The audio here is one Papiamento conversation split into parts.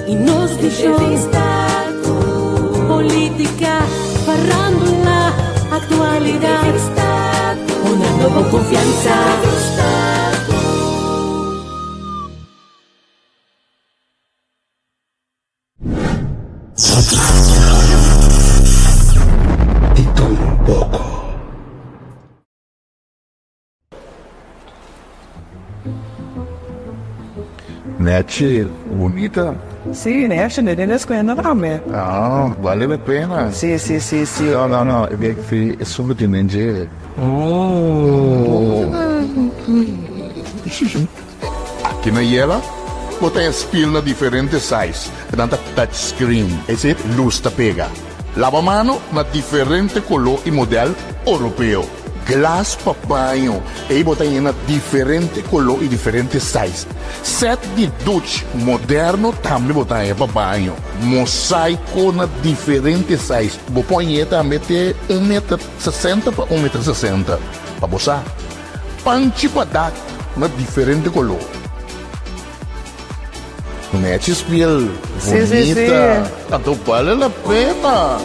Y nos vision. Entrevista Politica, farándula, actualidad. Entrevista Una nueva confianza. Di todo un poco. Nechi, bunita. Sí, nechi, ne den escuela tambe. Ah, vale la pena. Sí, sí, sí, sí. No, no, no, e fi esun cu tin den dje. Oh. Aki na Yela, bo ta haña spil na diferente size, nan ta touch screen, es decir, lus ta pega. Laba mano na diferente koló i modèl oropeo. Glas pa baño, ei bo ta haña na diferente koló i diferente size. Sèt di duch moderno tambe bo ta haña pa baño. Mosaiko na diferente size, bo por hañ'é tambe te un meter sesenta pa un meter sesenta, pa bo sa. Panchi pa dak na diferente koló. Nechi spiel Sí, sí, sí. bunita. Anto bale la pena.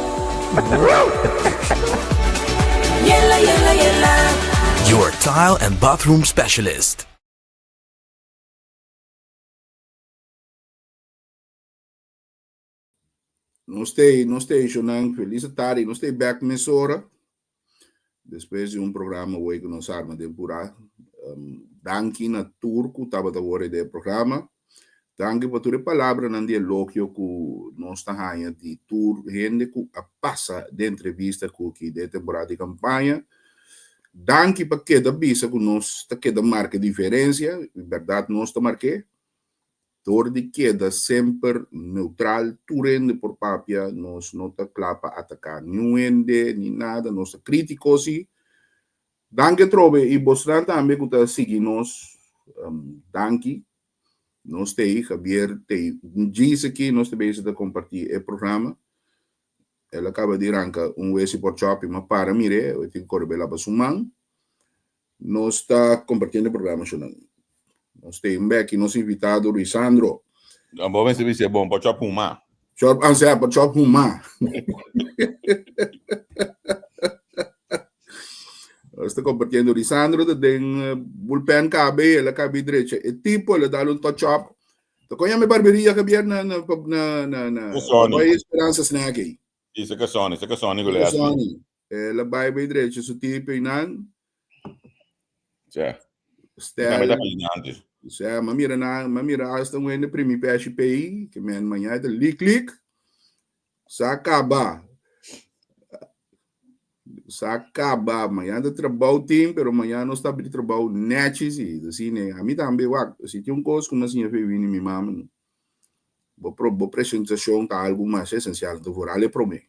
Yela, yela, yela. Your tile and bathroom specialist. Nos te, nos te nan feliz tarde, nos te back mesora. Despues di un programa hoy ku nos arma den pura. Danki na tur ku tabata worde den e programa. Danki pa tur e palabranan di elogio ku nos ta haña di tur hende ku a pasa den entrevista ku ki den temporada di kampaña. Danki pa keda bisa ku nos ta keda marka diferensia. Bèrdat nos ta mark'é. Dor di keda semper neutral, tur hende por papia, nos no ta kla pa ataká niun hende ni nada, nos ta krítiko si. Danki atrobe i bosnan tambe ku ta sigui nos, danki. Nos ta ei, Javier ta ei un djis aki, nos ta bezig ta kompartí e programa. El a kaba di ranka un wesi por chòpi, ma para mir'é, e tin kore bai laba su man. Nos ta compartiendo e programa shonan. Nos tin bek nos invitado Ruisandro. Dan bo mester bisa bon pa chop huma. Chop, ah, sea, pa chop huma. Nos ta compartiendo Ruisandro ta den eh, bullpen cabe, el a cabe derecha. E tipo, el a dale un touch up. Ta coña mi barberia Javier na na na na na Sony. Esperanza Snack ei. Sí, se ka Sony, se ka Sony ku le Sony. El a bai bai drecha su tipo einan. Tja. Stel. Sea, ma mira na, ma mira hasta un hende primi peshi pei, ke men mañana ta lik lik. Sa kaba. Sa kaba. Mañana ta trabou tin, pero mañana nos ta abri trabou nechi si. Asina, ami tambe wak, si tin un kos ku mi a siña fe wini mi mama, bo bo presentashon ta algu mas esensial, ta vooral e promé.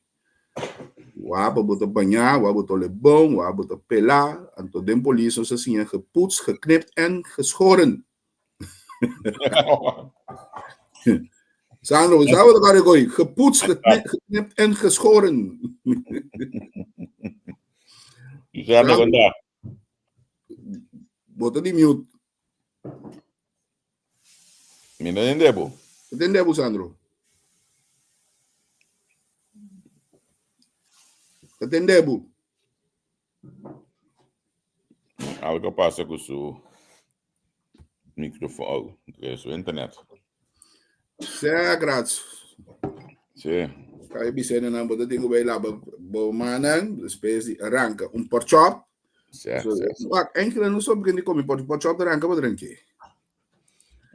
Wak bo ta bañá, wak bo ta ole bon, wak bo ta pelá. Anto den polis nos a siña gepoetst, geknipt en geschoren. Sandro, bo sa bo ta kòrda ko'i? Gepoetst, geknipt en geschoren. Sandro, kon ta? Bo ta di mute. Mi no tende bo. No tende bo, Sandro. Ta tende bo. Algo pasa ku su microfoon, su internet. Sea gratis. Sí. Kai bisene nan bo ta tin ku bai laba bo manan despues di arranca un pork chop. Sí, So, sí, sí. wak, enkele no so begin di come pork pork chop ta arranca bo drinki.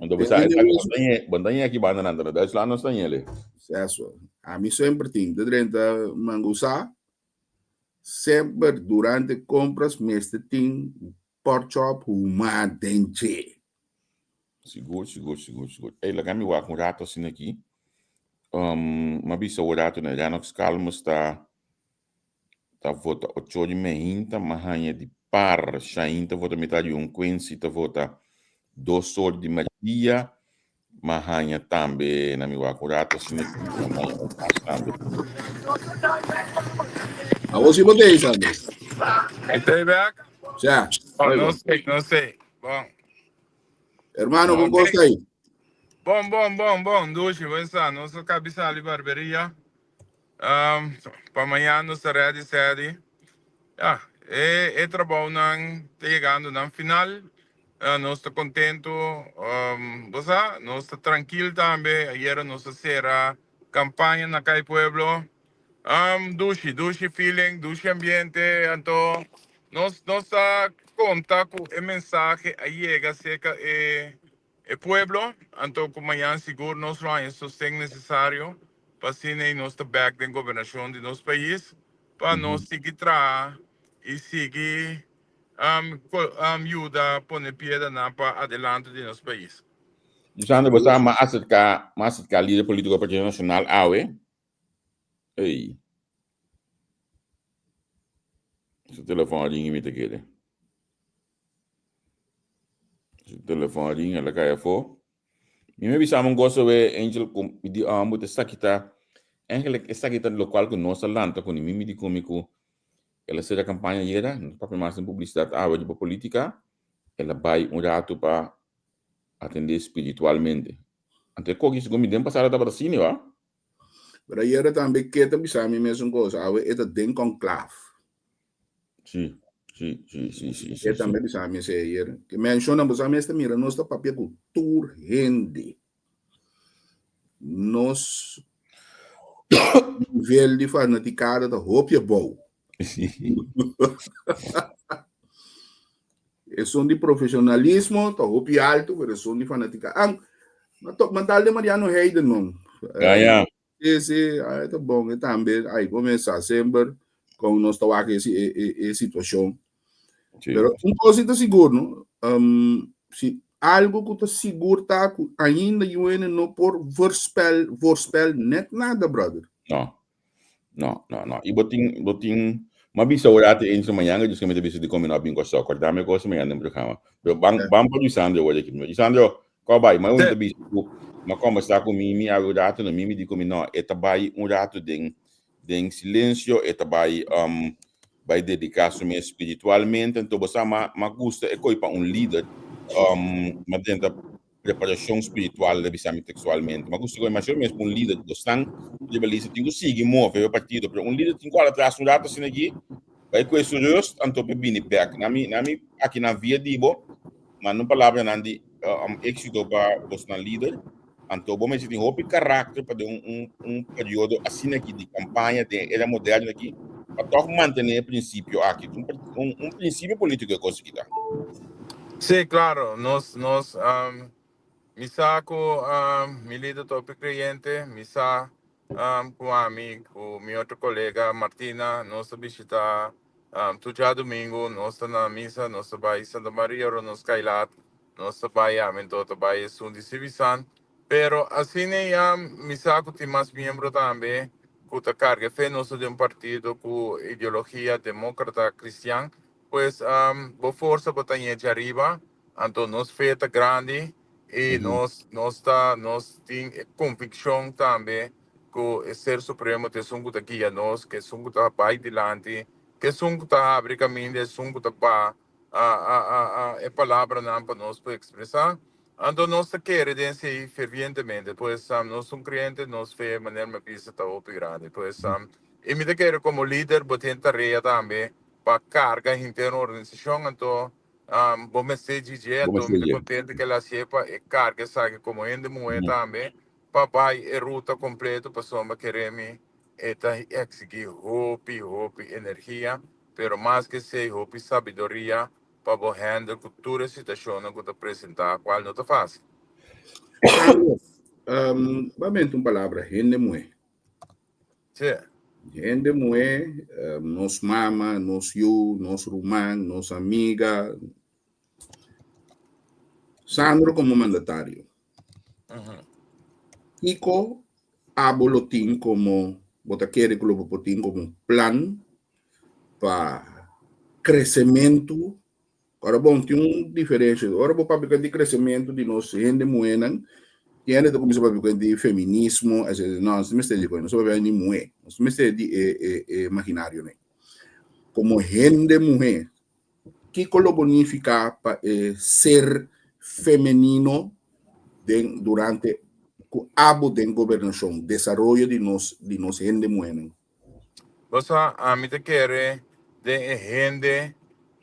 Anto bo sa, Depende esaki di- bo tañe, bo tañe aki banda nan, na Duitsland nos tañe le. Sea so. A mi semper tin te drenta mangusa. Semper durante compras mester tin pork chop huma den dje. Sigur, sigur, sigur, sigur. Ey, laga mi wak un rato asina aki. Um, m'a bisa un rato na Ranox Calmes ta ta vota ocho di meinta, m'a haña di par Shain ta vota mitad di un, Quincy ta vota dos or di merdia, m'a haña tambe na mi wak un rato asina aki, m'a haña un pas tambe. Awor si bo ta Sandro. Estoy back? Sea. Oh, no sé, no sé. Bon. Hermano, con Ok. cosa ahí? Bon, bon, bon, bon, dushi, bo sa, nos a kabi sali barberia. Pa mañan nos ta ready sedi. Ya, e e trabounan ta yegando nan final. Nos ta contento, bo sa, nos ta trankil tambe. Ayera nos a cera campaña na Cai Pueblo. Dushi, dushi feeling, dushi ambiente. Anto nos nos ta conta cu e mensahe a yega cerca e E pueblo, anto ku mañan sigur nos lo haña e sosten nesesario pa asina i nos ta bèk den gobernashon di nos pais pa nos sigui traha i sigui yuda pone piedanan pa adelanto di nos pais. Lisandro, bo sa m'a aserká, m'a aserká lider polítiko di Partido Nashonal awe. Ey. Su telefòn a ring i mi ta kere. Su telefòn a ring, el a kai afó. Mi me bisa un cosa we, Angel, ku mi di ambo, esaki ta, eigenlijk esaki ta lokual ku nos a lanta ku ni mi mi di ku mi ku el a sera kampaña ayera, no ta papia mas den publisidat awe riba politika, el a bai un ratu pa atendé spiritualmente. Anto e koki segun mi den pasado tabata asina, wa? Pero ayera tambe ke ta bisa mi mesun kos, awe e ta den konklaf. Sí, sí, sí, sí, sí, sí. E tambe bisa mi esei ayer. Ke menshona bo sa mester mira nos ta papia ku tur hende. Nos nivel di fanatikada ta hopi abou. Esun di profesionalismo ta hopi alto, pero esun di fanatica. Ah, ma tal de Mariano Hayden, man. Ja, ja. Sí, sí, ah, ta bon. E tambe, ai, comienza semper con nos ta wak e, e, e situacion. Sí. Pero un cosita sigur, no? Um, si algo ku ta sigur ta ku ainda UN no por voorspel, voorspel net nada, brother. No. No, no, no. I bo tin, bo tin, m'a bisa ora te eens mañana, dus mi ta bisa di kon mi no a bin Kòrsou. Kòrda mi e kos mañana den programa. Pero ban, ban pa Lisandro awor aki primero. Lisandro, kò bai? Ma un ta bisa ku, m'a kòmbersá ku Mimi awe un ratu, no Mimi di ku mi no, e ta bai un ratu den, den silensio, e ta bai, um, bai dediká su mes spiritualmente. Anto bo sa, m'a, m'a gusta e koi pa un lider, um, m'a drenta Preparacion spiritual ta bisa mi textualmente. Ma gusta cu e mes un lider cu stan riba lista tin cu sigui move e partido, pero un lider tin cu hala atras un rato asina aki, bay cu e su rust anto pe bini bek. Na mi, na mi aki na via di bo, manda un palabranan di exito pa bosnan lider, anto bo mester tin hopi karakter pa den un un un periodo asina aki di campaña den era moderno aki, pa tog mantene e principio aki. Un un un principio politico e cos aki ta. Sí, claro. Nos, nos, um, mi sa cu um, mi lider ta hopi creyente. Mi sa um, cu ami, cu mi otro colega Martina, nos ta bishita um, tur djadomingo, nos ta na misa, nos ta bai Santa Maria ora nos cai laat, nos ta bai ami anto ta bai esun di Sibisan. Pero asina ya mi sa cu tin mas miembro tambe cu ta carga e fe. Nos ta den un partido cu ideologia democrata cristian. Pues bo forsa bo ta ñechi ariba, anto nos fe ta grandi i nos nos ta nos tin e konvikshon tambe ku e Ser Supremo ta esun ku ta guia nos, ku esun ku ta bai dilanti, ku esun ku ta habri kaminda, esun ku ta ba e palabranan pa nos por ekspresá. Anto nos ta kere den esei fervientemente. Pues nos un kreyente, nos fe manera mi a bisa ta hopi grandi. Pues i mi ta kere komo lider bo tin tarea tambe pa carga henter un organisacion anto bo mester djidje anto mi ta contento ke el hacié pa e carga esaki como hende muhe tambe pa bay e ruta completo pasobra kere mi e ta exigi hopi hopi energia pero mas ke esey hopi sabiduria pa bo handle cu tur e situacionnan cu ta presenta cual no ta facil. Carlos, ba menta un palabra hende muhe. Sí. Hende muhé, nos mama, nos yu, nos ruman, nos amiga. Sandro komo mandatario. Kiko abo lo tin komo, bo ta kere ku lo bo por tin komo plan pa kresementu Ora bon, tin un diferencia. Ora bo papia di crecimiento di nos hende muhénan, tin hende ta cuminsa papia di feminismo, etcetera. No, nos no mester di nos papia di muhé. Nos no mester di e, e, e imaginario nei. Como hende muhé, kiko lo bo nifica pa e ser femenino? den durante ku abo den gobernashon, desaroyo di nos di nos hende muhénan? Bo sa, ami ta kere den e hende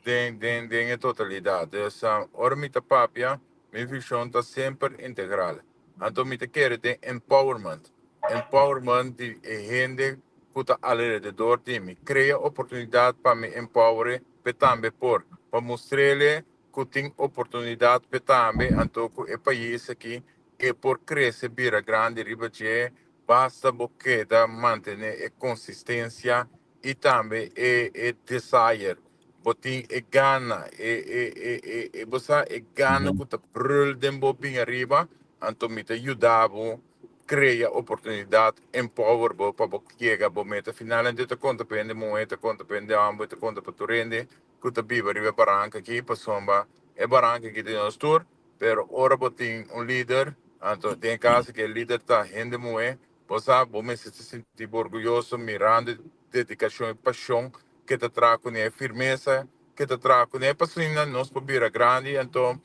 den den den e totalidat. Dus ora mi ta papia, mi vishon ta semper integral. Anto mi ta kere den empowerment. Empowerment di e hende ku ta alrededor di mi. Krea oportunidat pa mi empower'e p'e tambe por. Pa mustr'ele ku tin oportunidat p'e tambe, anto ku e pais aki e por krese bira grandi riba dje, basta bo keda mantené e konsistensia i tambe e e desire. Bo tin e gana, e e e e e bo sa e gana ku ta brul den bo bin ariba, anto mi ta yuda bo krea oportunidat, empower bo pa bo yega bo meta. Finalmente ta konta pa hende muhé, ta konta pa hende hòmber, ta konta pa tur hende ku ta biba riba e baranka aki, pasobra e baranka aki ta di nos tur, pero ora bo tin un lider, anto den e kaso ku e lider ta hende muhé, bo sa bo mester ta sinti bo orguyoso mirando e dedikashon i pashon ku e ta traha kuné, e firmesa ku e ta traha kuné, pasobra nos por bira grandi. Anto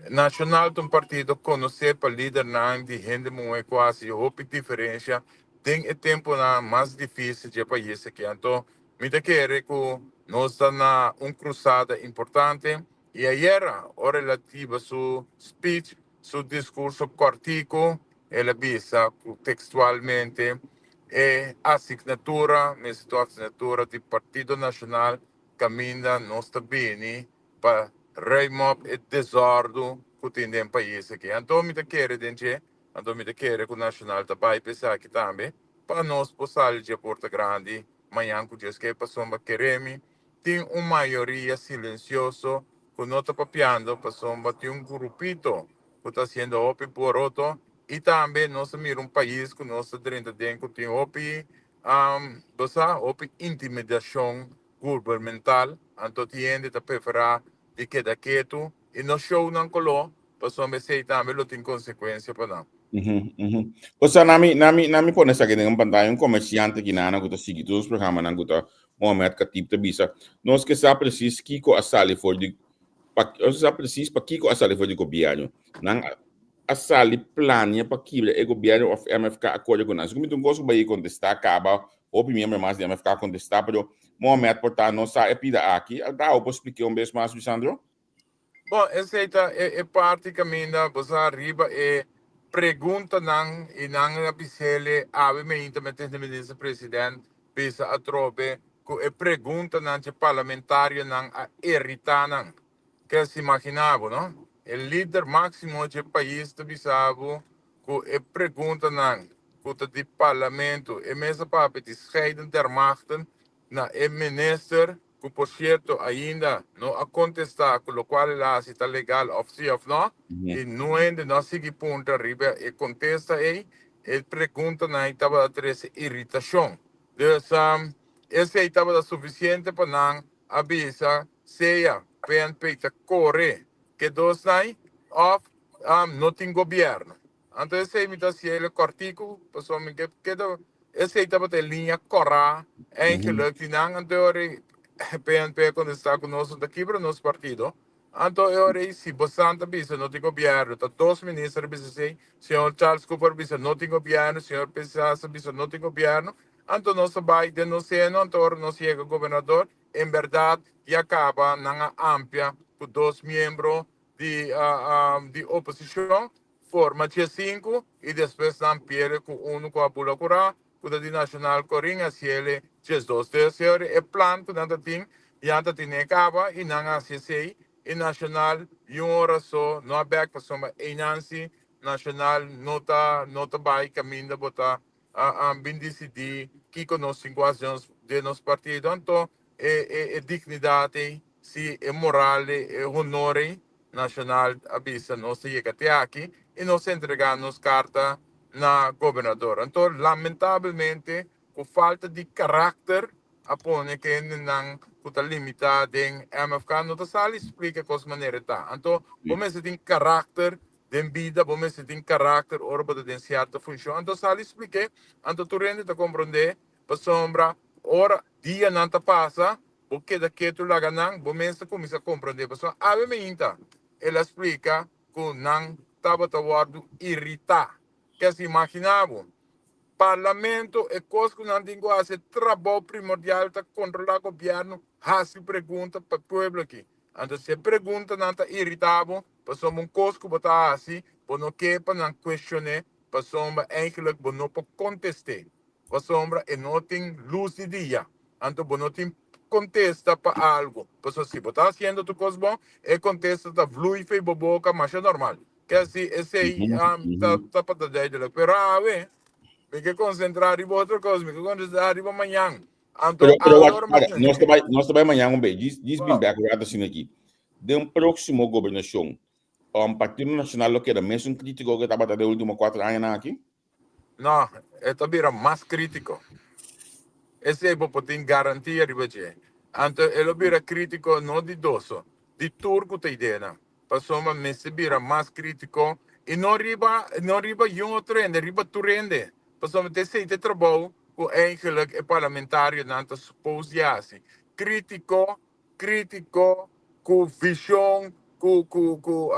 Nashonal ta un partido konosé pa lidernan di hende muhé ku hasi hopi diferensha den e tempunan mas difísil dje pais aki. Anto Mi ta kere ku nos ta na un krusada importante i ayera ora el a tiba su speech, su diskurso kòrtiku, el a bisa ku tekstualmente e asignatura mester ta un asignatura di Partido Nashonal kaminda nos ta bini pa ruim op e desòrdu ku tin den pais aki. Anto mi ta kere den dje, anto mi ta kere ku Nashonal ta bai pa esaki tambe pa nos por sali dje porta grandi mañan ku Dios ke pasobra keremi tin un mayoria silensioso ku no ta papiando pasobra tin un grupito ku ta hasiendo hopi boroto i tambe nos ta mira un pais ku nos ta drenta den ku tin hopi bo sa hopi intimidashon gubernamental anto tin hende ta prefera di keda ketu i no show nan koló pasobra esei tambe lo tin konsekuensia pa nan. Osea, na mi, na mi, na mi pone esaki den un pantaya, un komersiante kinana ku ta sigui tur nos programanan ku ta Mohamed Khatib ta bisa, nos ke sa presis kiko a sali for di, pa, nos ke sa presis pakiko a sali for di gobièrnu. Nan a sali plania pa kibra e gobièrnu òf MFK a kore ku nan. Segun mi ta un kos ku bai kontestá kaba, hopi miembro mas di MFK a kontestá, pero Mohamed por ta no sa e pida aki. Alta, bo por splik'é un bes mas, Lisandro? Bon, esei ta e parti kaminda bo sa riba e preguntanan i nan a bis'ele awe meinta mi a tende minister president bisa atrobe ku e preguntanan dje parlamentarionan a irritá nan. Kes imaginá bo, no? E lider máksimo dje pais ta bisa bo ku e preguntanan ku ta di parlamento, e mes a papia di scheiding der machten na e minister ku por sierto ainda no a kontestá ku lokual el a hasi ta legal òf sí òf nò, i no hende no a sigui puntra riba e kontesta ei, e preguntanan ei tabata trese iritashon. Dus, esei tabata sufisiente pa nan a bisa sea PNP ta kore ke dosnan òf no tin gobièrnu. Anto esei mi ta hasié el kòrtiku, pasobra mi ke keda, esei tabata e liña kòrá eigenlijk di nan. Anto e ora ei PNP a kontestá ku nos no ta kibra nos partido. Anto e ora ei si bosan ta bisa no tin gobièrnu, ta dos minister a bisa esei, señor Charles Cooper a bisa no tin gobièrnu, señor Pisas a bisa no tin gobièrnu, anto nos a bai den nos seno, anto ora nos yega gobernador, en bèrdat ya kaba nan a amplia ku dos miembro di di oposishon forma dje sinku i despues nan pierde ku unu ku a bula kurá ku ta di Nacional Corin a siele 12. Dus señor e plan ku nan ta tin ya ta tine kaba i nan a hasi esei i Nacional i un ora so no a bek pasobra einan si Nacional no ta no ta bai kaminda bo ta bin disidí kiko nos tin ku hasi den nos partido anto e e e dignidat ei si e moral ei e honor ei Nacional a bisa nos ta yega te aki y nos a entrega nos carta na gobernador. Anto lamentablemente cu falta di caracter a pone cu hendenan cu ta limita den MFK no ta sali splica cos manera e ta. Anto bo mester tin caracter den bida, bo mester tin caracter ora bo ta den cierto funcion. Anto sali splique, anto tur hende ta comprende pasobra ora dianan ta pasa Bo keda ketu laga nan, bo mes ta kuminsá komprondé. Pasobra awe meinta el a splika ku nan tabata wòrdu iritá. Kes imaginá bo, Parlamento e kos ku nan tin ku hasi, e trabou primordial ta kontrolá gobièrnu, hasi pregunta pa pueblo aki. Anto si e preguntanan ta iritá bo, pasobra un kos ku bo ta hasi, bo no ke pa nan kuestion'é, pasobra eigenlijk bo no por kontest'é, pasobra e no tin lus di dia. Anto bo no tin kontesta pa algu, pasobra si bo ta hasiendo tur kos bon, e kontesta ta vlui fei bo boka masha normal. Ke si esei ta ta pa ta duidelijk. Pero awe, mi ke konsentrá riba otro kos, mi ke konsentrá riba mañan. Anto Pero, pero awor wak, mira, nos ta bai, nos ta bai mañan un be. Djis, djis bin bek un rato asina aki. Den un próximo gobernashon, Partido Nacional lo keda mesun krítiko ke tabata den último kuater añanan aki? No, e ta bira mas krítiko. Esei bo por tin garantia riba dje. Anto e lo bira krítiko no di doso, di tur ku ta ideanan. Pasobra mester bira mas krítiko i no riba no riba yun otro hende, riba tur hende. Pasobra ta esei ta e trabou ku eigenlik e parlamentarionan ta supos di hasi. Krítiko, krítiko ku vishon, ku ku ku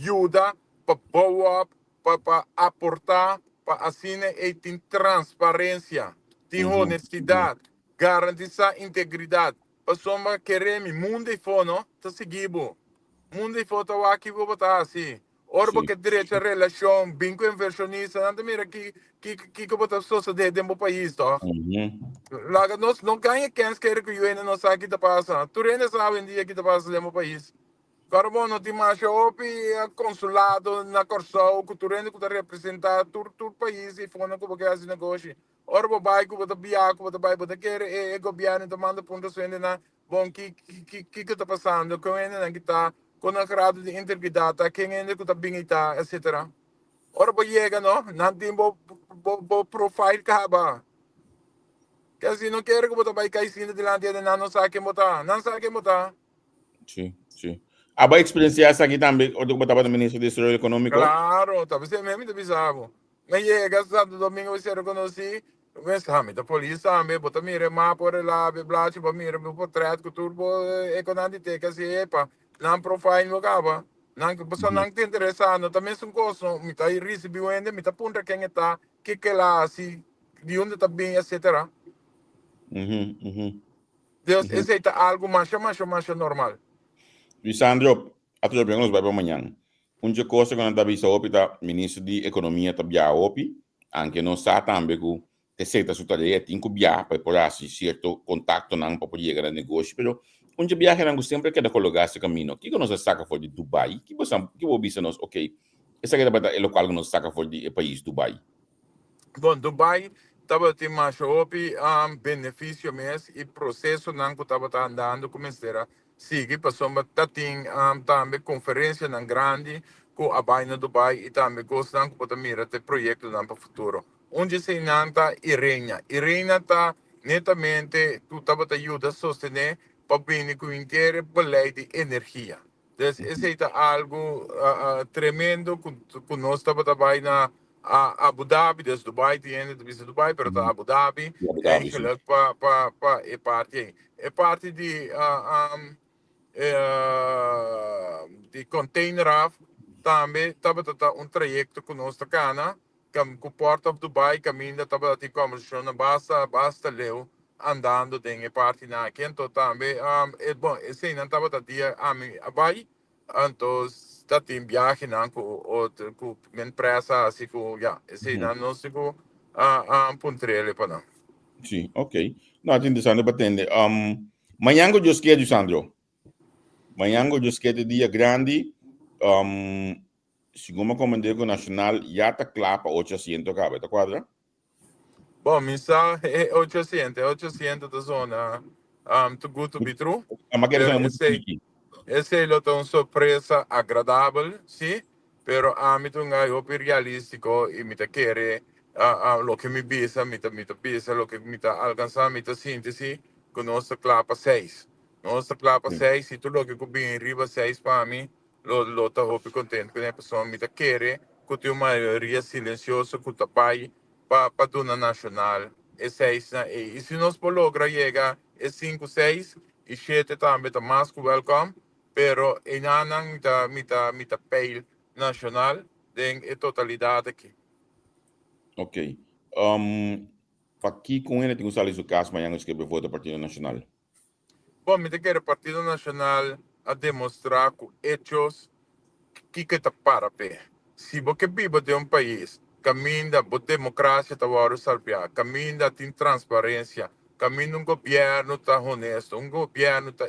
yuda pa bou op pa pa aportá pa asina ei tin transparensia, tin honestidat, garantisá integridat. Pasobra kere mi, mundu ei no ta sigui bo. Mundu ei ta wak kiko bo ta hasi. Ora bo ke drecha relashon, bin ku invershonista, nan ta mira ki ki kiko bo ta sosodé den bo pais tòg. Laga nos no gaña kens kere ku yu hende no sa ki ta pasa. Tur hende sa awendia ki ta pasa den bo pais. Kòrda bo no tin masha hopi konsulado na Kòrsou ku tur hende ku ta representá tur tur pais i fondo ku bo ke hasi negoshi. Ora bo bai ku bo ta biaha ku bo ta bai bo ta kere e e gobièrnu ta manda puntra su hendenan bon ki ki kiko ta pasando, kon hendenan ki ta, kon nan grado di integridat ta, ken hende ku ta bin i ta etsetera. Ora bo yega no nan tin bo bo bo profile kaba. Ke si no kere ku bo ta bai kai sinta dilanti hendenan no sa ken bo ta, nan sa ken bo ta. Sí, sí. Abo a experiencia esaki tambe ora ku bo tabata minister di Desaroyo Ekonómiko? Claro, ta bisa mi ta bisa bo. Mi yega Santo Domingo mi ser rekonosí, mi sa mi ta polis tambe, bo ta mira e mapa ora e labi e blachi, bo mira mi portret ku tur bo ekonan di teka si epa, nan profile bo kaba. Nan pasobra nan ta interesá, no ta mesun kos no, mi ta risibí un hende, mi ta puntra ken e ta, kiko el a hasi, di unda e ta bin, etcetera. Dios, esei ta algu masha, masha, masha normal. Lisandro, atrobe ku nos bai pa mañan. Un dje cosa ku nan ta bisa hopi ta minister di ekonomia ta biaha hopi, anke nos sa tambe ku esei ta su tarea, e tin ku biaha pa e por hasi sierto kontaktonan pa por yega na negoshi, pero un dje biahenan ku semper keda kologá su kamino, kiko nos a saka for di Dubai? Ki bo sa, ki bo bisa nos, ok, esaki tabata e lokual ku nos a saka for di e pais Dubai? Bon, Dubai tabatin masha hopi benefisio mes i prosesonan ku tabata andando ku mester a sigui pasobra ta tin tambe konferensianan grandi ku a bai na Dubai i tambe kosnan ku bo ta mira ta e proyektonan pa futuro. Un di eseinan ta Irena. Irena ta netamente ku tabata yuda sostené pa bini ku henter e beleid di energia. Dus esei ta algu tremendo ku ku nos tabata bai na Abu Dhabi, dus Dubai tin hende ta bisa Dubai, pero ta Abu Dhabi, Abu Dhabi, sí. eigenlijk pa pa pa e parti ei. E parti di di container af tambe tabata ta un trayekto ku nos ta kana Kam ku Port of Dubai kaminda tabata tin kòmbersashonnan basta basta leu andando den e partinan aki. Anto tambe e bon eseinan tabata dia ami a bai anto ta tin biahenan ku otro ku empresa hasi ku ya eseinan nos tin ku a puntr'el pa nan. Sí, ok. No, ta interesante pa tende. Mañan ku Dios kier, Lisandro. Mañan ku Dios kier ta dia grandi. Segun mi a komprendé ku Nacional ya ta kla pa ocho asiento kaba, e ta kuadra? Bon, mi sa e ocho asiento, e ocho asiento ta zona too good to be true. Ma kere Pero zona muchu esei, chiki. esei lo ta un sorpresa agradabel, sí, pero ami ta un guy hopi realístiko i mi ta kere loke mi bisa, mi ta mi ta bisa loke mi ta alkansá, mi ta sinti sí ku nos ta kla pa seis. Nos ta kla pa seis i tur loke ku bini riba seis pa mi Lo lo ta hopi contento cu e pasobra mi ta kere cu tin un mayoria silencioso cu ta bay pa pa duna Nacional e seisnan ey. Y si nos por logra yega e sinku, seis y shete tambe ta mas cu welcome, pero eynanan mi ta mi ta mi ta peil Nacional. den e totalidat aki. Ok. Pakiko un hende tin ku sali su kas mañan i skirbi vota Partido Nashonal? Bon, mi ta kere Partido Nashonal a demostrá ku echos kiko e ta para p'e. Si bo ke biba den un pais kaminda bo demokrasia ta wòrdu salpiá, kaminda tin transparensia, kaminda un gobièrnu ta honesto, un gobièrnu ta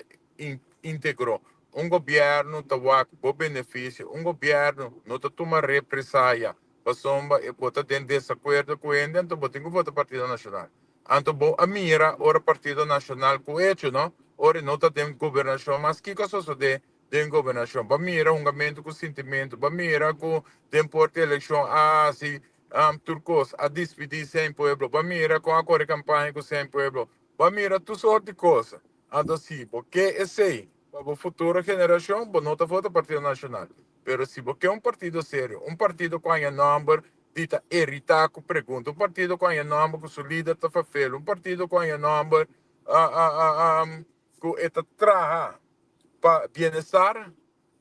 íntegro, un gobièrnu ta wak bo benefisio, un gobièrnu no ta tuma represaya pasobra bo ta den desakuerdo ku hende, anto bo tin ku vota Partido Nashonal. Anto bo a mira ora Partido Nashonal ku echo no, ora e no ta den gobernashon mas kiko a sosode den gobernashon. Bo a mira hungamentu ku sintimentu, bo a mira ku den por di elekshon a hasi tur kos, a dispidi sen pueblo, bo a mira kon a kore kampaña ku sen pueblo, bo a mira tur sort di kos. Anto si bo ke esei pa bo futuro generashon, bo no ta vota Partido Nashonal. Pero si bo ke un partido serio, un partido ku haña nòmber di ta irritá ku pregunta, un partido ku haña nòmber ku su lider ta fafel, un partido ku haña nòmber ku e ta traha pa bienestar,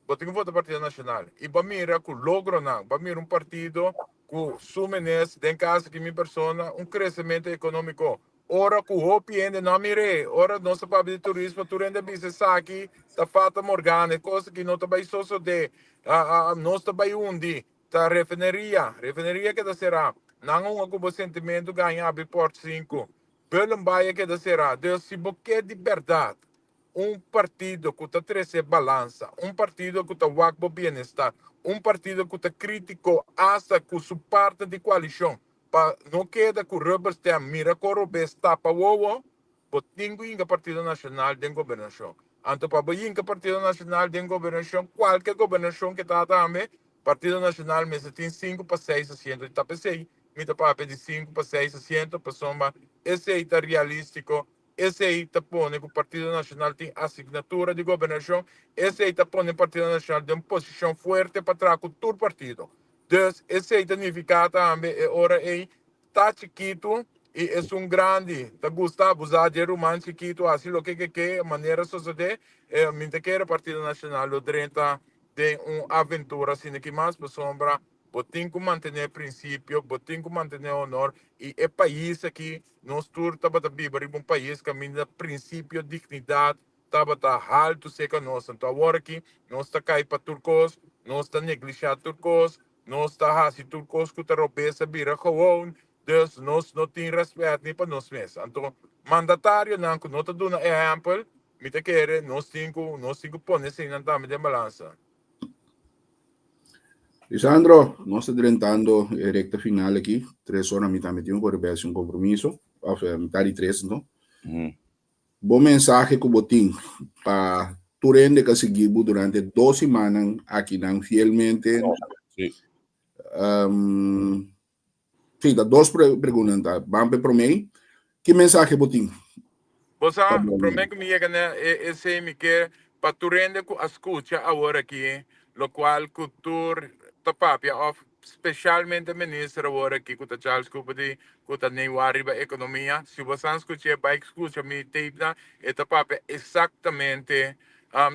bo tin ku vota Partido Nashonal. I bo a mira ku logronan, bo a mira un partido ku su menes, den kaso di mi persona, un kresementu ekonómiko. Ora ku hopi hende no a mir'é, ora nos ta papia di turismo, tur hende a bisa esaki ta fata morgana, e kos aki no ta bai sosodé, nos ta bai hundi. Ta refineria, refineria keda será. Nan a hunga ku bo sentimentu gaña abri port sinku. Bullenbaai a keda será. Dus si bo ke di bèrdat un partido ku ta trese balansa, un partido ku ta wak bo bienestar, un partido ku ta krítiko asta ku su partner di koalishon pa no keda ku rubber stamp mira kon robes tapa wowo, Bo tin ku yinka Partido Nashonal den gobernashon. Anto pa bo yinka Partido Nashonal den gobernashon, kualke gobernashon ke ta tambe, Partido Nashonal mester tin sinku pa seis asiento. I ta p'esei mi ta papia di sinku pa seis asiento, pasobra esei ta realístiko, esei ta pone ku Partido Nashonal tin asignatura di gobernashon, esei ta pone Partido Nashonal den un posishon fuerte pa traha ku tur partido. Dus esei ta nifiká tambe e ora ei Ta chikitu i esun grandi ta gusta abusá dje ruman chikitu hasi loke ke ke manera sosodé e mi ta kere Partido Nacional lo drenta den un aventura asina ki mas pasobra bo tin ku mantené prinsipio bo tin ku mantené honor i e pais aki nos tur tabata biba riba un pais kaminda prinsipio dignidat tabata haltu seka nos anto awor aki nos ta kai pa tur kos nos ta neglishá tur kos Nos ta hasi tur kos ku ta robes a bira gewoon, dus nos no tin rèspèt ni pa nos mes. Anto mandatarionan ku no ta duna ehèmpel, mi ta kere nos tin ku nos tin ku pone eseinan tambe den balansa. Lisandro, nos ta drentando e rekta final aki. Tres ora mi tambe tin ku kore bèsi un kompromiso, òf mitar di tres anto. Bo mensahe ku bo tin pa tur hende ku a sigui bo durante dos simannan akinan fielmente. Sí. Sí, ta dos pregunta ta. Ban p'e promé. Ki mensahe bo tin? Bo sa, promé ku mi yega na esei mi ke pa tur hende ku a skucha awor aki lokual ku tur ta papia òf Specialmente minister awor aki cu ta Charles Cooper di cu ta newa riba economia. Si bo san scuch'e bai scucha mi tape nan e ta papia exactamente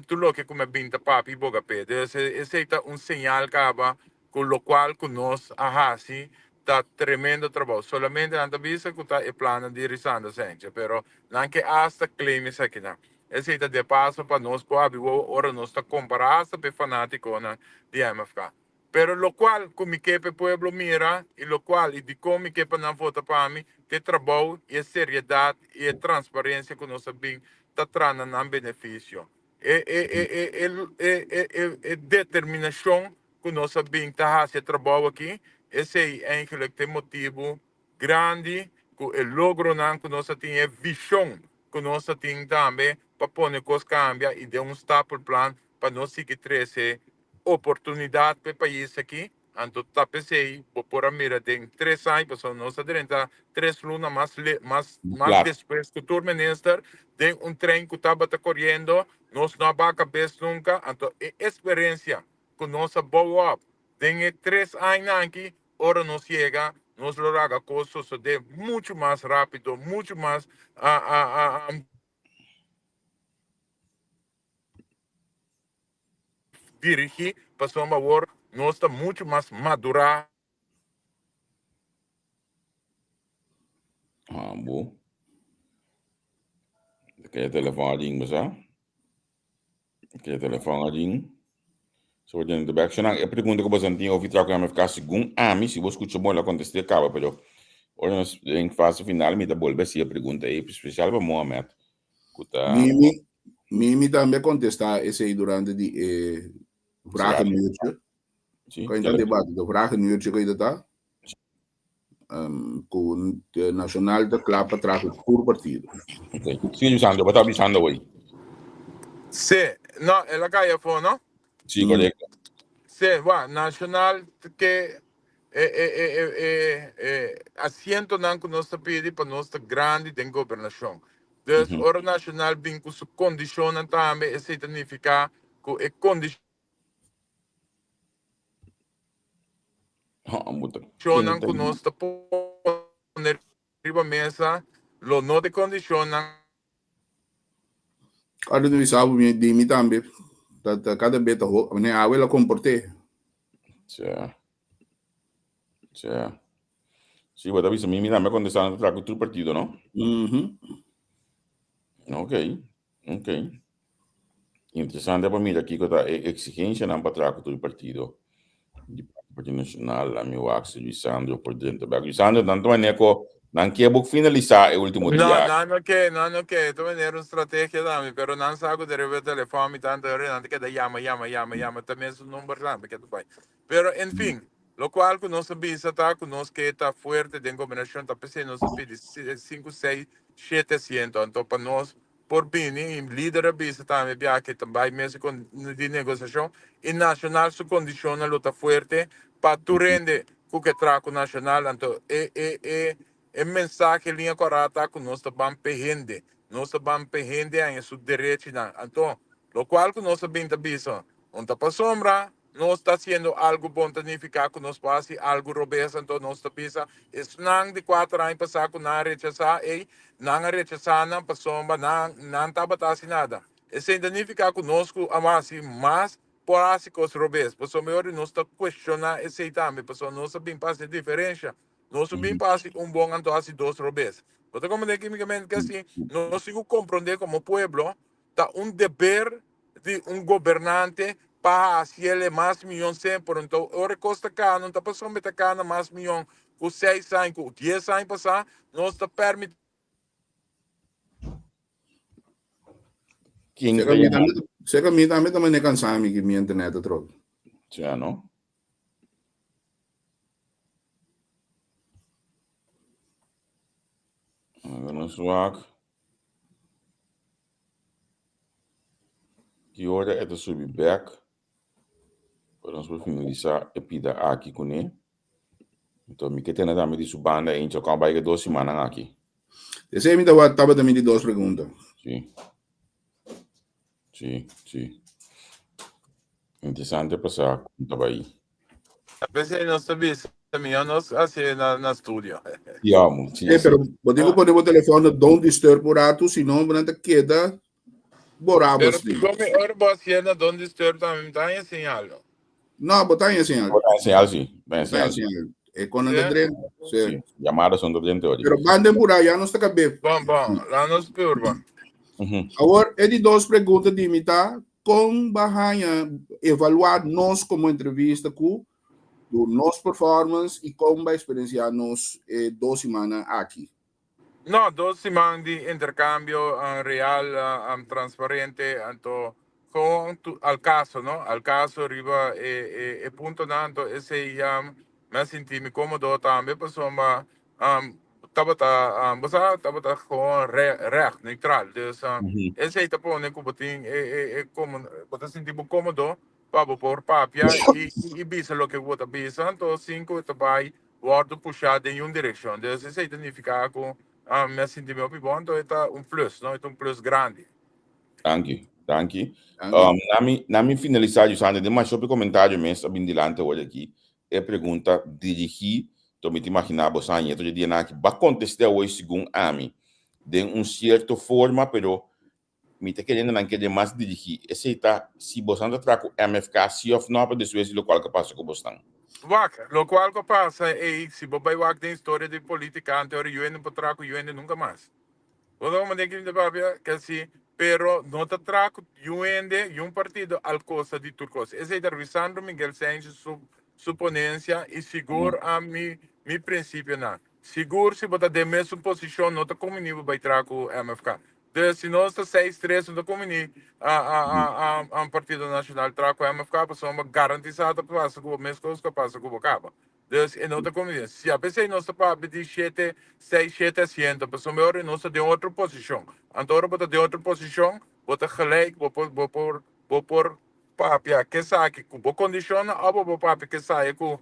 tur loke cu mi a bin ta papia y boga p'e. Dus esey ta un señal caba cu locual cu nos a haci ta tremendo trabou. Solamente nan ta bisa cu ta e plannan di Risandra Sanchez pero nan ke hasta claim esakinan. Esey ta de paso pa nos por habi wowo ora nos ta compara hasta p'e fanaticonan di MFK. Pero locual cu mi ke pa e pueblo mira y locual y dicon mi ke pa nan vota pa mi, ta e trabou y e seriedad y e transparencia cu nos a bin ta traha na nan beneficio. E e e e e e e e e determinacion cu nos a bin ta haci e trabou aki, esey eigenlijk ta e motibo grandi cu e logronan cu nos a tin, e vision cu nos a tin tambe pa pone cos cambia y den un stapelplan pa nos sigui trece oportunidat pa e pais aki, anto ta p'esei bo por a mira den tres aña, pasobra nos a drenta tres luna mas mas mas despues ku tur minister den un tren ku tabata koriendo, nos no a baha kabes nunka, anto e eksperensia ku nos a bou op den e tres añanan aki, ora nos yega nos lo laga kos sosodé muchu mas rápido, muchu mas dirigí pasobra awor Nos ta muchu mas madurá. Ah, bo. Kaya telefon a ring, basa? Kaya telefon a ring. So, den de back. Shonan, e pregunta ku bosan tin ofi traku MFK, segun ami, si bo skucha bon, la kontesté kaba, pero ora nos den fase final, mi ta bolbe hasi e pregunta ei, spesial pa Mohamed, ku ta... Mimi, Mimi tambe a kontestá esei durante di e vragenuurtje. Sí, Kan ta debate, de vragenuurtje ku ta ta. Um, ku de Nacional ta kla pa traha ku tur partido. Ok. Sí, Lisandro, bo ta bisando hoy. Sí, no, el a kai afó, no? Sí, korekto. Sí, wa, Nacional ke e e e e e e asientonan ku nos ta pidi pa nos ta grandi den gobernashon. Dus ora Nacional bin ku su kondishonnan tambe esei ta nifiká ku e kondishon Shonnan ku nos ta pone riba mesa lo no ta e kondishonnan. Ora mi bisa bo mi di mi tambe ta ta kada be ta ho ne awe la komport'é. Tja. Tja. Si bo ta bisa mi mi tambe a kontestá nan ta traha ku tur partido no? Mhm. Ok. Ok. Interesante pa mira kiko ta e exigencianan pa traha ku tur partido. Di Partido Nacional, ami wak si Luisandro por drenta bek. Luisandro, nan ta manera ku nan ke bo finalisá e ultimo No, dia. nan no ke, nan no ke. Ta manera un strategia tambe, pero nan sa ku ta riba e telefòn mi tantu ora nan ta keda yama, yama, yama, yama. Ta mesun number tambe ke ta bai. Pero, en fin, lokual ku nos a bisa ta ku nos ke ta fuerte den gobernashon, ta p'esei nos a pidi sinku, seis, shete asiento. Anto pa nos por bini y lider a bisa tambe bia ke ta bai mesa di negosiashon y Nacional su condicionnan lo ta fuerte pa tur hende cu ke traha cu Nacional anto e e e e mensahe liña cora ta cu nos ta ban p'e hende nos ta ban p'e hende haña su derechinan anto locual cu nos a bin ta bisa un ta pasobra Nos ta haciendo algo bon ta nifica cu nos por haci algo robes, anto nos ta bisa esnan di cuater aña pasa cu nan a rechasa ey, nan a rechasa nan pasobra nan nan tabata haci nada. Esey ta nifica cu nos cu a haci mas por haci cos robes, pasobra mehor di nos ta cuestiona esey tambe, pasobra nos a bin pa haci diferencia, nos a bin pa haci un bon anto haci dos robes. Bo ta comprende kimicamente que asi nos tin cu comprende como pueblo Ta un deber di un gobernante pa hasi el e mas miyon semper. Enton ora e kos ta kana, no ta pasobra e ta kana mas miyon ku seis aña, ku dies aña pasá, nos ta permití. Ken Seka ta mi yama? tambe, seka mi tambe ta mane kansa mi ki mi internet atrobe. Tja, no? Laga nos wak. Ki ora e ta subi bek pa nos por finalisá e pida aki kuné. Enton mi ke tene tambe di su banda eincha kon a bai ke dos simannan aki. Esei mi tabata mi di dos pregunta. Sí. Sí, sí. Interesante pa sa kon ta bai. P'esei nos ta bisa mihó nos hasié na na studio. Sí, amo. Sí, Eh, sí. pero bo tin ku pone bo telefòn na don't disturb un ratu, si no bo nan ta keda borá bo Pero sleep. kiko mi ora bo hasié na don't disturb tambe mi ta haña señal no. No, bo ta haña señal. Bo ta haña señal, sí. Bo ta haña Bo ta haña señal, sí. señal. E kon nan ta Sí? drenta. Sí. Sí. Yamada son ta drenta ori. Pero ban den purá, ya nos ta kab'é. Bon, bon. Laat nos purba. Awor, e di dos pregunta di mi ta, Kon ba haña evaluá nos komo entrevista ku ku nos performance i kon ba eksperensiá nos e dos simannan aki? No, dos siman di interkambio real, transparente, anto gewoon al kaso, no? Al kaso riba e e puntonan, anto esei mi a sinti mi kómodo tambe pasobra tabata bo sa tabata gewoon recht, neutral. Dus esei ta pone ku bo tin e e e komo bo ta sinti bo kómodo pa bo por papia i i bisa loke bo ta bisa, anto sin ku ta bai wòrdu pushá den un direkshon. Dus esei ta nifiká ku mi a sinti mi hopi bon, anto e ta un plus, no? E ta un plus grandi. Danki, danki. Na mi na mi finalisá, Yusandra, den masha hopi komentario mes a bin dilanti awor aki. E pregunta dirigí, to mi ta imaginá bo sa ñeto dje dianan aki, ba kontest'é awor segun ami den un sierto forma, pero Mi ta kere nan kere mas dirigí. Esei ta si bosan ta traha ku MFK si òf no pa despues di lokual ku a pasa ku bosnan. Wak, lokual ku a pasa ei, si bo bai wak den historia di polítika ante ora yu hende por traha ku yu hende nunka mas. Bo ta komprende ki mi ta papia? Ke si, pero no ta traha ku yu hende, yu un partido al kosta di tur kos. Esei ta Ruisandro Miguel Sanchez su su ponensia i sigur a mi mi prinsipionan. Sigur si bo ta den mesun posishon no ta kombiní bo bai traha ku MFK. Dus si nos ta seis tres no ta kombiní a a a a a Partido Nacional traha ku MFK pasobra bo garantisá ta pasa ku bo mes kos ku a pasa ku bo kaba. Dus e no ta kombiní. Si a p'esei nos ta papia di shete seis shete asiento pasobra ora nos ta den otro posishon. Anto ora bo ta den otro posishon bo ta gelijk bo por bo por bo por papia kesaki ku bo kondishonnan òf bo por papia kesaya ku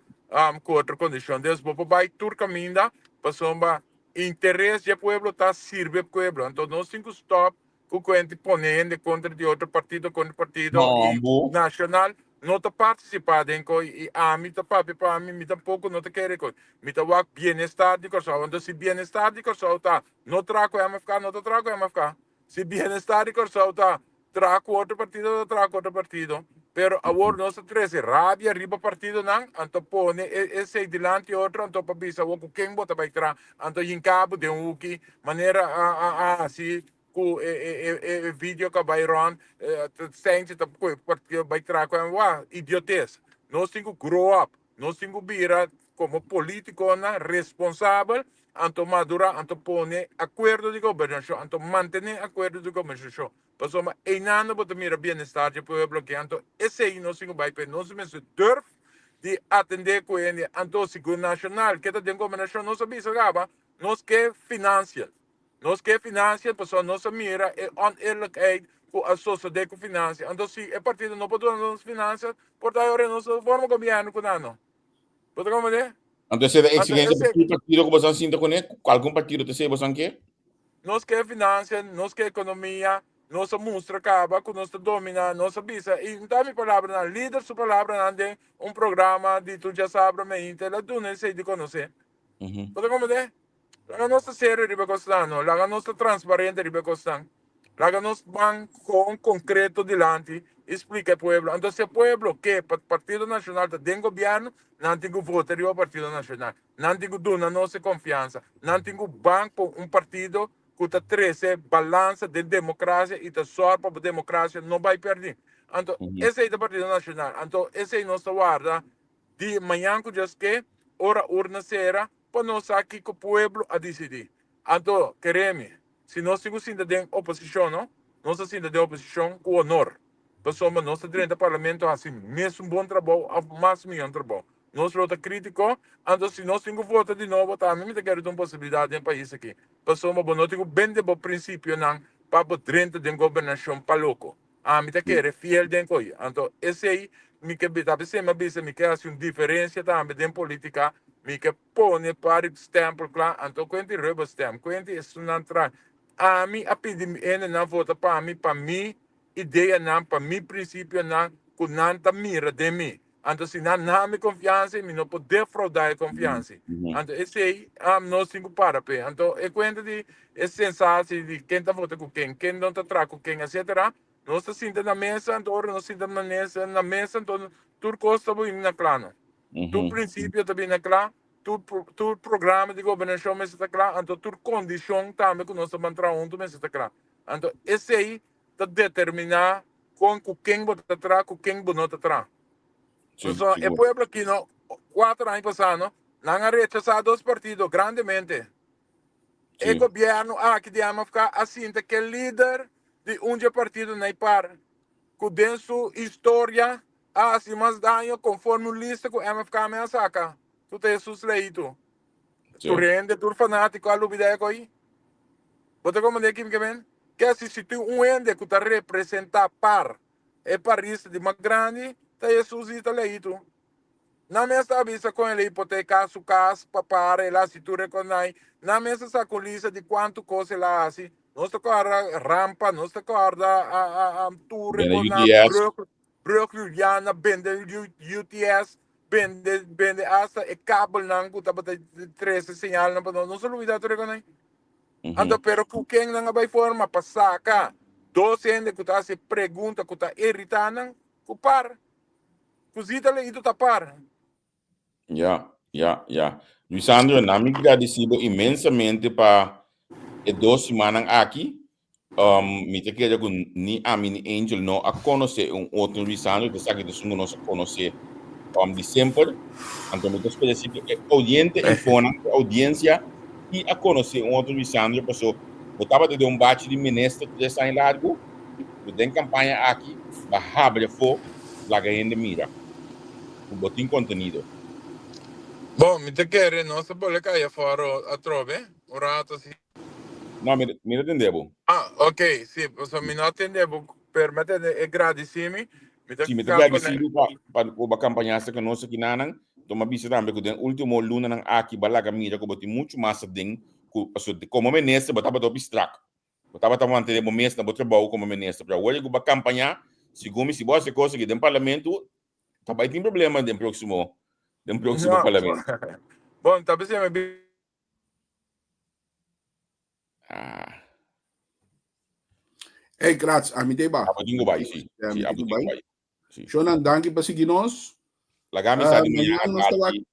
ku otro kondishon. Dus bo por bai tur kaminda pasobra interes dje pueblo ta sirbi e pueblo. Anto nos tin ku stòp ku kuenti pone hende kontra di otro partido kontra partido i nashonal no ta partisipá den koi i ami ta papia pa ami mi tampoko no ta kere koi. Mi ta wak bienestar di Kòrsou. Anto si bienestar di Kòrsou ta no traha ku MFK no ta traha ku MFK. Si bienestar di Kòrsou ta traha ku otro partido ta traha ku otro partido. Pero awor nos ta trese rabia riba partidonan, anto pone e esei dilanti otro, anto pa bisa awor ku ken bo ta bai traha, anto hinka bo den huki, manera a a a hasi ku e e e e video ku a bai rònt, Stijntje ta kohe partido bai traha ku wak, idiotes. Nos tin ku grow up, nos tin ku bira komo politikonan responsabel, anto madura, anto pone akuerdo di gobernashon, anto mantené akuerdo di gobernashon. Pasobra einan bo ta mira bienestar dje pueblo aki, anto esei nos tin ku bai p'e. Nos mester durf di atendé ku hende. Anto Sigur Nashonal ke ta den gobernashon nos a bisa kaba, nos ke finansial. Nos ke finansial pasobra nos a mira e oneerlijkheid ku a sosodé ku finansia. Anto si e partido no por duna nos finansial, por ta ora nos no forma gobièrnu ku nan no. Bo ta komprendé? Anto esei ta exigencia pa tur partido ku boso sinta kuné? Algun partido ta esei boso ke? Nos ke financia, nos ke economia, nos a mustra caba cu nos ta domina, nos a bisa, y no ta mi palabranan, lider su palabranan den un programa di tur djasabra meinta, el a duna esei di conoce. Bo ta comprende? Laga nos ta serio riba e cosnan, no? Laga nos ta transparente riba e cosnan. Laga nos ban con concreto dilanti y splica e pueblo. Anto si e pueblo ke pa Partido Nacional ta den gobierno, nan tin cu vota riba Partido Nacional. Nan tin cu duna nos e confiansa. Nan tin cu ban pa un partido cu ta trece balansa den democracia y ta zorg pa bo democracia no bay perdi. Anto esey ta Partido Nacional. Anto esey nos ta warda di mañan cu Dios ke, ora urna cera, pa nos sa kico pueblo a dicidi. Anto, keremi, si nos tin cu sinta den oposicion, no, nos ta sinta den oposicion cu honor. Pasobra nos ta drenta parlamento haci mesun bon trabou of mas miyon trabou. Nos lo ta critico, anto si nos tin cu vota di nobo tambe mi ta kere ta un posibilidad den pais aki. Pasobra bo no tin cu bende bo principionan pa bo drenta den gobernacion pa loco. Ami ta kere fiel den koe. Anto esey mi ke ta pesey mi a bisa mi ke haci un diferencia tambe den politica, mi ke pone par stempel cla, anto kuenti rubber stamp, kuenti esunnan tra. Ami a pidi hendenan vota pa mi pa mi ideanan, pa mi principionan cu nan ta mira den mi. Anto si nan na mi confiansa y mi no por defrauda e confiansa. Anto esey nos tin cu para p'e. Anto e cuenta di e sensatie di ken ta vota cu ken, ken no ta traha cu ken, etcetera, nos ta sinta na mesa, anto ora nos sinta na mesa, na mesa anto tur cos ta bini na cla no. Tur principio ta bini na cla, tur tur programa di gobernacion mester ta cla, anto tur condicion tambe cu nos ta ban traha hunto mester ta cla. Anto esey ta determiná kon ku ken bo ta traha, ku ken bo no ta traha. Sí, Pasobra e sigur. pueblo aki no, kuater aña pasá no, nan a rechasá dos partido grandemente. E Sí. gobièrnu aki di MFK a sinta ke lider di un dje partido na e par, ku den su historia a hasi mas daño konforme un lista ku MFK me a saka, ku ta Jesús Leito. Sí. Tur hende, tur fanátiko a lubidá e koi. Bo ta komprendé ki mi ke men? Ke si si tin un hende ku ta representá par e parista di mas grandi, ta Hesus i ta Leito. Nan mes ta avisa kon el a hipoteká su kas pa para, el a hasi tur e konai. Nan mes ta saka un lista di kuantu kos el a hasi. Nos ta kòrda rampa, nos ta kòrda tur e Bende konai, UTS. brug, brug Juliana, bende UTS, bende bende asta e kabelnan ku tabata trese señalnan pa nos. Nos a lubidá tur e konai. Anto pero ku ken nan a bai forma pa saka Dos hende ku ta hasi pregunta ku ta iritá nan, ku par. Ku zita leído ta par. Ya, ya, ya. Luisandro, na mi gradisí bo inmensamente pa e dos simannan aki. Um, mi ta kere ku ni ami ni Angel no a konosé un otro Luisandro, ta esaki ta esun ku nos a konosé um, di semper. Anto mi ta spera si ku e oyente i fonan, e oudiensia, i a konosé un otro Luisandro, paso bo tabata den un bachi di minister tres aña largu, ku den kampaña aki ba habri afó laga hende mira ku bo tin kontenido. Bon, mi ta kere nos ta bolbe kai afó atrobe un rato si. No, mi mi ta tende bo. Ah, ok, si, pasobra mi no a tende bo, pero mi a tende e gradisí mi. Mi ta Si, mi ta gradisí bo pa pa ku bo a kampañá serka nos akinanan. Enton mi a bisa tambe ku den último lunanan aki bo a laga mira ku bo tin muchu mas aden ku pasobra komo minister bo tabata hopi strak. Bo tabata mantené bo mes na bo trabou komo minister, pero awor ku bo a kampañá, segun mi, si bo hasi e kos aki den parlamento, ta bai tin problema den próksimo, den próksimo No. parlamento. Bon, ta bisa mi bi. Ah. Hey, Krats, ami te ba. Abo tin ku bai, si. Ja, Si, mi tin abo ku tin ku bai. bai. Si. Shonan, danki pa sigui nos. Laga mi sa Ah, di mañana mañana nos ta wak. tardi,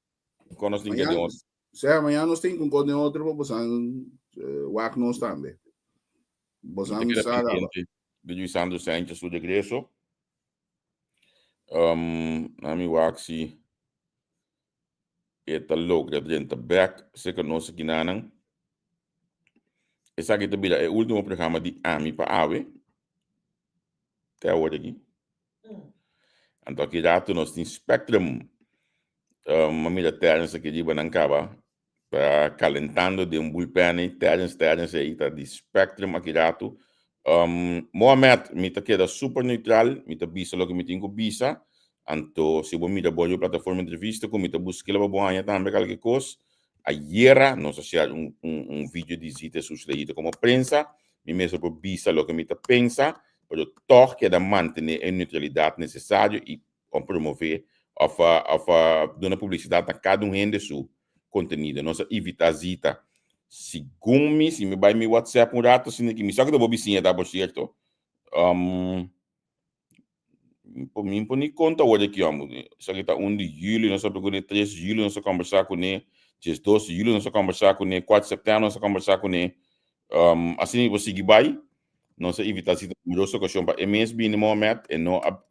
kon nos tin ke Mañana, den otro. sea, mañana nos tin con con otro pa bosan eh, wak nos tambe. Mi ta Bosan keda sa gaba. pendiente di Luisandro Sanchez su regreso. Um, na mi wak si e ta logra drenta bek serka nos akinanan. Esaki ta bira e último programa di Ami pa Awe. Te awor aki. Anto aki rato nos tin Spectrum. Um, a mira Terence aki riba nan kaba. Ta calentando den un bullpen ei. Terence, Terence ei ta di Spectrum aki rato. Um, Mohamed, mi ta keda super neutral. Mi ta bisa loke mi tin ku bisa. Anto, si bo mira bo riba plataforma entrevista ku mi ta buskela pa bo haña tambe kalke kos. Ayera nos a share un, un, un video di Zita Susleito komo prensa. Mi mester por bisa loke mi ta pensa, pero tòg keda mantené e neutralidat nesesario i promové òf òf duna publisidat na kada un hende su kontenido. Nos a invitá Zita. Segun mi, si mi bai mi WhatsApp un rato asina ki mi sa ku ta bo bisiña ta, por sierto. Mi por ni konta awor aki homber. Esaki ta un di juli, nos a papia kuné, tres di juli nos a kombersá kuné, diesdos di juli nos a kombersá kuné, kuater di sèptèmber nos a kombersá kuné. Asina mi por sigui bai. Nos a invitá Zita numeroso okashon pa e mes bini Mohamed, e no a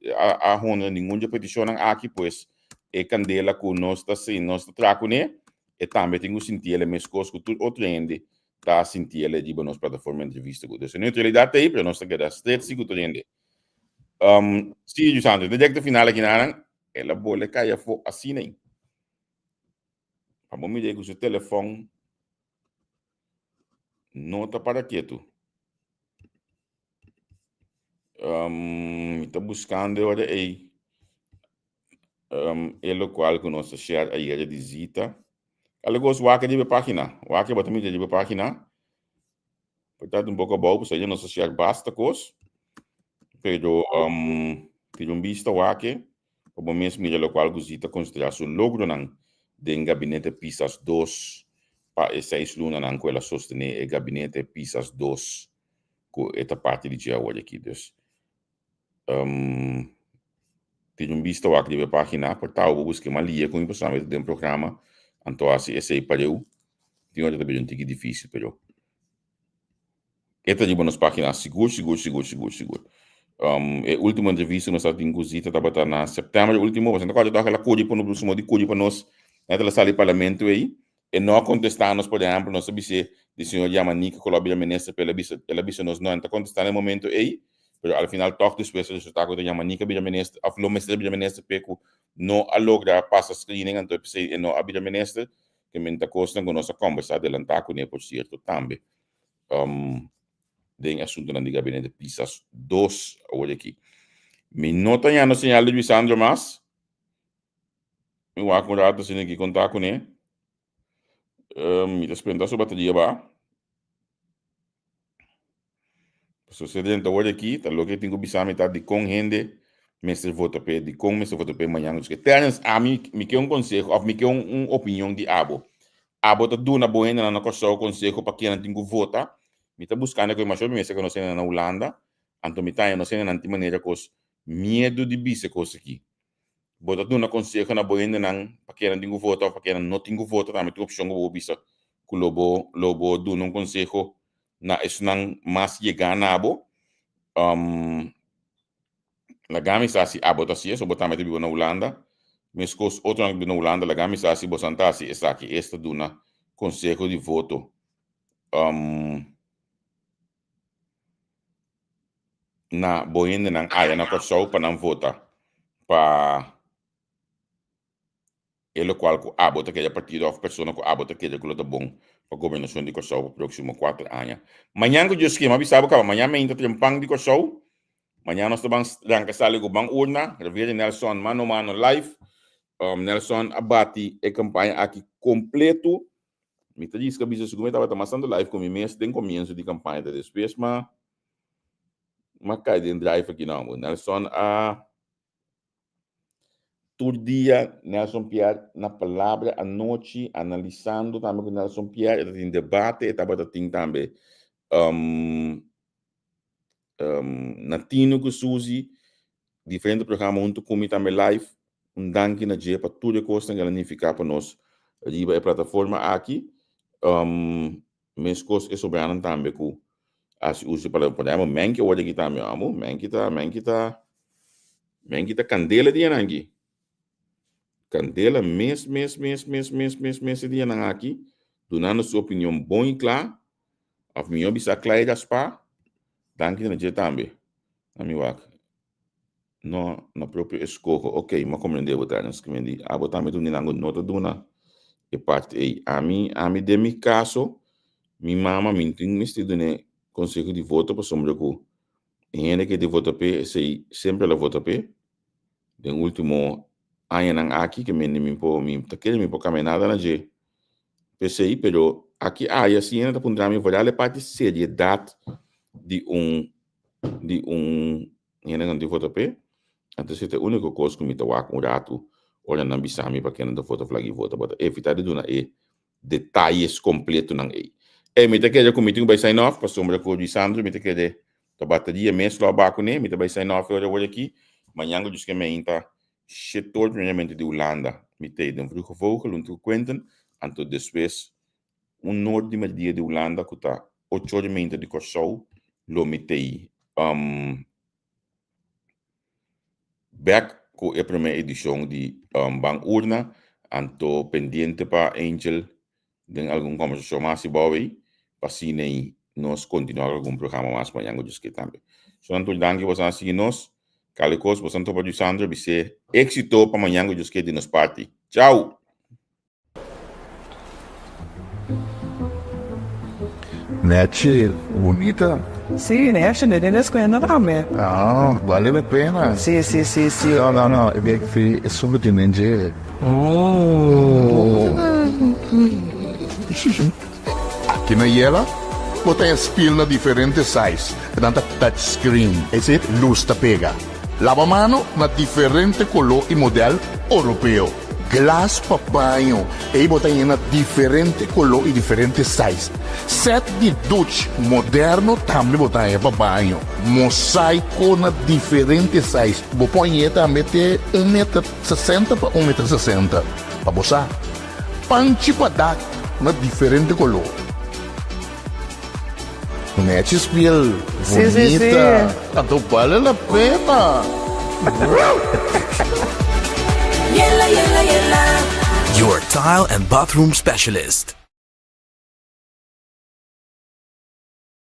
a honra ningun di e petishonnan aki, pues e kandela ku nos ta nos ta traha kuné, e tambe tin ku sinti el e meskos ku tur otro hende ta sinti el riba nos plataforma entrevista ku. Dus e neutralidad ta ei, pero nos ta keda stret si ku tur hende. Um, si, Jusandro, de directo final aki naran, el a bole kai afó asina ei. Pa bo mira ku su telefon no ta para ketu. Um, mi ta buscando e ora ei um, e locual ku nos a share ayer di Zita. Algo wak riba e página. Wak bo ta mira riba e página. Por un poco abou, pues nos a share basta kos. Pero um, tira un bista wak pa bo mes mira locual ku Zita considera su logronan den gabinete Pisas 2 pa e seis lunanan ku el a sostene e gabinete Pisas 2 ku e ta parti di dje awor aki. Dus um, tira un bista wak riba e página, por tau bo buska mas lia ku mi pasobra mi ta den programa, anto hasi esei pareu. Tin ora ta bira un tiki difícil, pero e ta riba nos página sigur, sigur, sigur, sigur, sigur. Um, e último entrevista nos tin ku Zita tabata na sèptèmber último, pasobra ta kòrda tòg el a kuri pa nos, suma di kuri pa nos, net el a sali parlamento ei, E no a contesta nos, por ehempel, nos a bis'é di señor Yamanika cu lo a bira minister, pero el a bisa, el a bisa nos no, e no ta contesta na e momento ey, pero al final toch despues a resulta cu ta Yamanika bira minister, of lo mester bira minister p'e cu no a logra pasa screening, anto p'esey e no a bira minister, ke men ta cosnan cu nos a combersa adelanta cune, por cierto, tambe, den e asuntonan di gabinete Pisas dos awor aki. Mi no ta hañando señal di Luisandro mas. Mi wak un rato asina ki konta kuné. Mi ta spenta su bateria ba. Pasobra si drenta awor aki, ta loke tin ku bisa mi ta dikon hende mester vota p'e, dikon mester vota p'e mañan. Terence, ami mi ke un konseho òf mi ke un un opinion di abo. Abo ta duna bo hendenan na Kòrsou konseho pa kinan tin ku vota. Mi ta buskando ku e masho mi mester konosé hendenan na Hulanda. Anto mi ta haña nos hendenan tin manera kos miedu di bisa e kos aki. Bo ta duna konseho na bo hendenan pa kenan tin ku vota òf pa kenan no tin ku vota tambe tin opshon ku bo por bisa ku lo bo lo bo duna un konseho na esnan mas yegá na bo. Laga mi sa si abo ta hasi eso, bo tambe ta biba na Hulanda. Meskos otronan ku biba na Hulanda, laga mi sa si bosan ta hasi esaki, esta duna konseho di voto. Na bo hendenan aya na Kòrsou pa nan vota pa e lokual ku abo ta kere partido òf persona ku abo ta kere ku lo ta bon pa gobernashon di Kòrsou pa próksimo kuater aña. Mañan ku Dios ke, mi a bisa bo kaba, mañan mi ainda ta trempan di Kòrsou, mañan nos ta ban ranka sali ku ban urna, Revere Nelson mano mano live, Nelson a bati e kampaña aki kompleto. Mi ta riska bisa sigur mi tabata mas tantu live ku mi mes den komienso di kampaña ta despues ma ma kai den drive aki no. Nelson a tur dia Nelson Pierre na palabra anochi analisando tambe ku Nelson Pierre e ta tin debate e tabata tin tambe um, um, Natino ku Suzy diferente programa huntu ku mi tambe live Un danki na dje pa tur e kosnan ku el a nifiká pa nos riba e plataforma aki. Meskos e sobranan tambe ku hasi uso di palabra. Por ehèmpel, Menki awor aki tambe, amo. Menki ta, Menki ta, Menki ta kandela dianan aki. Kandela mes, mes, mes, mes, mes, mes, mes e dianan aki, dunando su opinion bon i kla, òf mihó bisa kla i raspá. Danki na dje tambe. Ami wak. No, na propio eskoho. Ok, m'a komprendé bo, Terence. Ki men di, abo tambe ta un di nan ku no ta duna e parti ei. Ami, ami den mi kaso, mi mama mi no tin mester dun'é konseho di voto pasobra ku e hende ke di vota p'e, esei semper el a vota p'e. Den último añanan aki ke men di mi por, mi ta kere mi por kambia nada na dje p'esei, pero aki aya si hende ta puntra mi vooral e parti seriedat di un di un hende nan tin vota p'e, anto esei ta e úniko kos ku mi ta wak un ratu ora nan bisa mi pa ke nan ta vota flak i vota, bo ta evitá di duna e detayes kompletonan ei. Ey, mi ta kere ku mi tin ku bai sign off pasobra ku Lisandro mi ta kere ta bateria mes lo a ba kuné, mi ta bai sign off e ora awor aki, mañan ku djis ke mi ainta shetor primeramente di Hulanda, mi ta ei den Vroege Vogel huntu ku Quentin, anto despues Un nor di merdia di Hulanda ku ta ocho ora i meinta di Kòrsou lo mi tei bèk ku e promé edishon di Ban Urna. Anto pendiente pa Angel den algun kòmbersashon mas i bou ei pa asina ei nos kontinuá ku algun programa mas mañan ku Dios ke tambe. So nan tur danki boso a sigui nos. Kale kos boso a topa Jusandro bis'é éksito pa mañan ku Dios ke di nos parti. Chau! Nechi, bunita. Sí, nechi, ne den escuela tambe. Ah, vale la pena. Sí, sí, sí, sí. No, no, no, e bek fi e solo tin den dje. Oh. Aki na Yela, bo ta haña spil na diferente size, nan ta touch screen, ese lus ta pega. Laba mano na diferente koló i modèl oropeo. Glas pa baño, ei bo ta haña na diferente koló i diferente size. Sèt di duch moderno tambe bo ta haña pa baño. Mosaiko na diferente size, bo por hañ'é tambe te un meter sesenta pa un meter sesenta. Pa bo sa, panchi pa dak na diferente koló. Nechi spiel Sí, sí, sí. bonita. Anto bale la pena. Yela, yela, yela. Your tile and bathroom specialist.